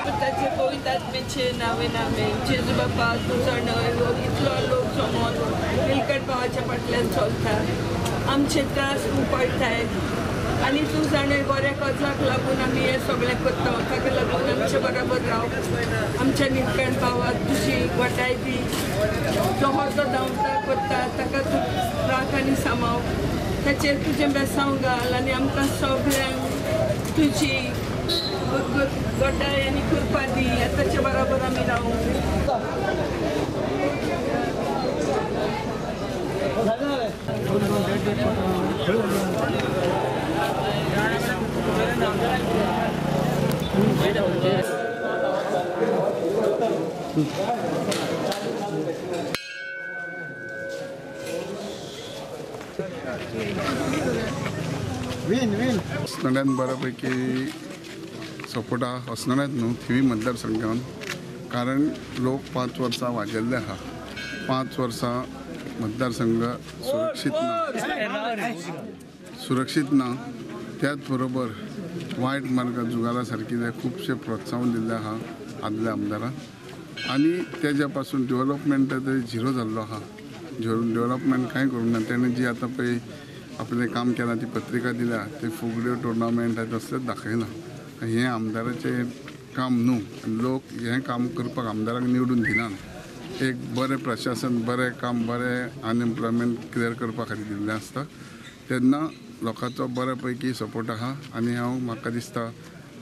ताचे पवित्र आत्म्याचे नावे नामे. जेजू बापा, तुजो न्हय हो इतलो लोक जमोन निलकंठ भावाच्या फाटल्यान चलता, आमचे त्रास तूं पळटाय आनी तूं जाणय बऱ्या कजाक लागून आमी हें सगळें करता, ताका लागून आमचे बरोबर राव. आमच्या निलकंठ भावाक तुजी वाटाय दी, जो हरदो धांवता करता ताका तूं राख आनी सांबाळ, ताचेर तुजें बेसांव घाल आनी आमकां सगळ्यांक तुजी गटाय आनी कृपा दी, ताचे बरोबर आमी रावूं. अस्नोड्यान बऱ्यापैकी सपोर्ट आहा. अस्नोड्यांत न्हू थिवी मतदारसंघान, कारण लोक 5 वर्सां वाजेल्ले आहा. 5 वर्सां मतदारसंघ सुरक्षीत ना, सुरक्षीत ना. त्याच बरोबर वायट मार्ग जुगारा सारकिल्ले खुबशे प्रोत्साहन दिल्ले आहा आदल्या आमदारान आनी तेज्या पासून डेवलपमेंट तरी झिरो जाल्लो आहा. डेवलपमेंट कांय करूंक ना. तेणें जी आतां पळय आपलें काम केलां, ती पत्रिका दिल्या, ते फुगड्यो टुर्नामेंट तसलेंच दाखयलां. हें आमदाराचें काम न्हू. लोक हें काम करपाक आमदाराक निवडून दिनात. एक बरें प्रशासन, बरें काम, बरें अनएम्प्लॉयमेंट क्लियर करपा खातीर दिल्लें आसता. तेन्ना लोकांचो बऱ्या पैकी सपोर्ट आहा आनी हांव म्हाका दिसता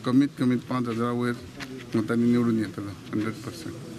कमीत कमीत 5,000 वयर मतांनी निवडून येतलो 100%.